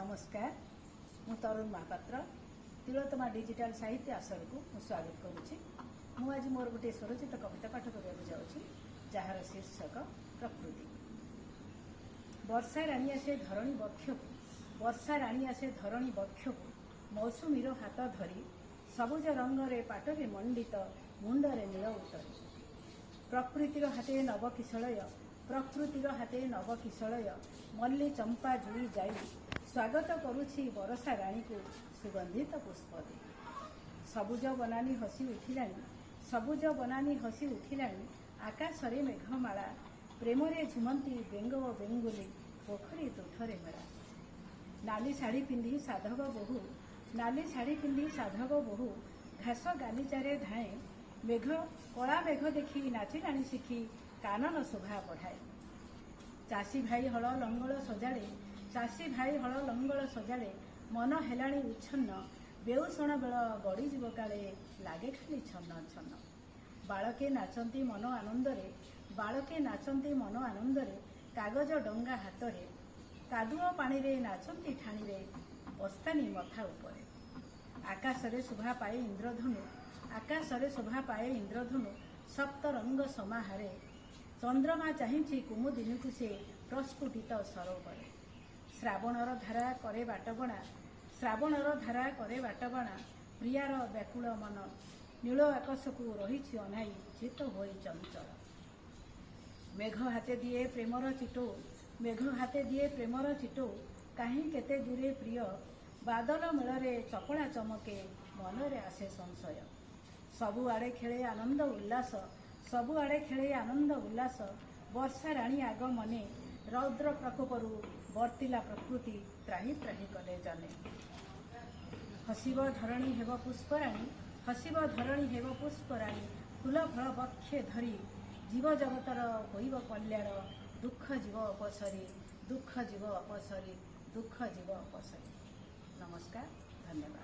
ନମସ୍କାର, ମୁଁ ତରୁଣ ମହାପାତ୍ର। ତିଳୋତ୍ତମା ଡିଜିଟାଲ ସାହିତ୍ୟ ଆସରକୁ ମୁଁ ସ୍ୱାଗତ କରୁଛି। ମୁଁ ଆଜି ମୋର ଗୋଟିଏ ସ୍ୱରଚିତ କବିତା ପାଠ କରିବାକୁ ଯାଉଛି, ଯାହାର ଶୀର୍ଷକ ପ୍ରକୃତି। ବର୍ଷା ରାଣୀ ଆସେ ଧରଣୀ ବକ୍ଷକୁ, ବର୍ଷା ରାଣୀ ଆସେ ଧରଣୀ ବକ୍ଷକୁ ମୌସୁମୀର ହାତ ଧରି, ସବୁଜ ରଙ୍ଗରେ ପାଟରେ ମଣ୍ଡିତ, ମୁଣ୍ଡରେ ନୀଳ ଉତ୍ତରୀ। ପ୍ରକୃତିର ହାତେ ନବକିଶଳୟ, ପ୍ରକୃତିର ହାତେ ନବକିଶଳୟ, ମଲ୍ଲି ଚମ୍ପା ଜୁଇ ଯାଇ ସ୍ୱାଗତ କରୁଛି ବରଷା ରାଣୀକୁ ସୁଗନ୍ଧିତ ପୁଷ୍ପ ଦେଇ। ସବୁଜ ବନାନୀ ହସି ଉଠିଲାଣି, ସବୁଜ ବନାନୀ ହସି ଉଠିଲାଣି, ଆକାଶରେ ମେଘମାଳା। ପ୍ରେମରେ ଝୁମନ୍ତି ବେଙ୍ଗ ଓ ବେଙ୍ଗୁଲି, ପୋଖରୀ ତୁଠରେ ମେଳା। ନାଲି ଶାଢ଼ୀ ପିନ୍ଧି ସାଧବ ବୋହୂ, ନାଲି ଶାଢ଼ୀ ପିନ୍ଧି ସାଧବ ବୋହୂ ଘାସ ଗାଲିଚାରେ ଧାଏଁ। ମେଘ କଳା ମେଘ ଦେଖି ନାଚିଲାଣି ଶିଖି, କାନନ ଶୋଭା ବଢ଼ାଏ। ଚାଷୀ ଭାଇ ହଳ ଲଙ୍ଗଳ ସଜାଡ଼େ, ଚାଷୀ ଭାଇ ହଳ ଲଙ୍ଗଳ ସଜାଡ଼େ, ମନ ହେଲାଣି ଉଚ୍ଛନ୍ନ। ବେଉଷଣ ବେଳ ଗଡ଼ିଯିବ କାଳେ, ଲାଗେ ଖାଲି ଛନ ଛନ। ବାଳକେ ନାଚନ୍ତି ମନ ଆନନ୍ଦରେ, ବାଳକେ ନାଚନ୍ତି ମନ ଆନନ୍ଦରେ କାଗଜ ଡଙ୍ଗା ହାତରେ। କାଦୁଅ ପାଣିରେ ନାଚନ୍ତି ଠାଣିରେ, ବସ୍ତାନି ମଥା ଉପରେ। ଆକାଶରେ ଶୋଭା ପାଏ ଇନ୍ଦ୍ରଧନୁ, ଆକାଶରେ ଶୋଭା ପାଏ ଇନ୍ଦ୍ରଧନୁ ସପ୍ତ ରଙ୍ଗ ସମାହାରେ। ଚନ୍ଦ୍ରମା ଚାହିଁଛି କୁମୁଦିନୀକୁ ସେ ପ୍ରସ୍ଫୁଟିତ ସରୋବରେ। ଶ୍ରାବଣର ଧାରା କରେ ବାଟବଣା, ଶ୍ରାବଣର ଧାରା କରେ ବାଟବଣା, ପ୍ରିୟାର ବ୍ୟାକୁଳ ମନ ନୀଳ ଆକାଶକୁ ରହିଛି ଅନାଇ, ଚିତ୍ତ ହୋଇ ଚଞ୍ଚଳ। ମେଘ ହାତେ ଦିଏ ପ୍ରେମର ଚିଟୋ, ମେଘ ହାତେ ଦିଏ ପ୍ରେମର ଚିଟୋ, କାହିଁ କେତେ ଦୂରେ ପ୍ରିୟ। ବାଦଲ ମେଳରେ ଚପଳା ଚମକେ, ମନରେ ଆସେ ସଂଶୟ। ସବୁଆଡ଼େ ଖେଳେ ଆନନ୍ଦ ଉଲ୍ଲାସ, ସବୁଆଡ଼େ ଖେଳେ ଆନନ୍ଦ ଉଲ୍ଲାସ ବର୍ଷା ରାଣୀ ଆଗମନେ। ରୌଦ୍ର ପ୍ରକୋପରୁ ବର୍ତ୍ତିଲା ପ୍ରକୃତି, ତ୍ରାହି ତ୍ରାହି କଲେ ଜନେ। ହସିବ ଧରଣୀ ହେବ ପୁଷ୍ପରାଣୀ, ହସିବ ଧରଣୀ ହେବ ପୁଷ୍ପରାଣୀ, ଫୁଲ ଫଳ ବକ୍ଷେ ଧରି। ଜୀବ ଜଗତର ହୋଇବ କଲ୍ୟାଣ, ଦୁଃଖ ଯିବ ଅପସରି, ଦୁଃଖ ଯିବ ଅପସରି, ଦୁଃଖ ଯିବ ଅପସରି। ନମସ୍କାର, ଧନ୍ୟବାଦ।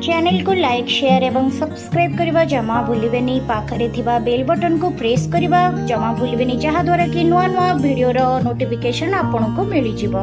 ଚ୍ୟାନେଲକୁ ଲାଇକ୍, ସେୟାର ଏବଂ ସବସ୍କ୍ରାଇବ୍ କରିବା ଜମା ଭୁଲିବେନି। ପାଖରେ ଥିବା ବେଲ୍ ବଟନକୁ ପ୍ରେସ୍ କରିବା ଜମା ଭୁଲିବେନି, ଯାହାଦ୍ୱାରା କି ନୂଆ ନୂଆ ଭିଡ଼ିଓର ନୋଟିଫିକେସନ୍ ଆପଣଙ୍କୁ ମିଳିଯିବ।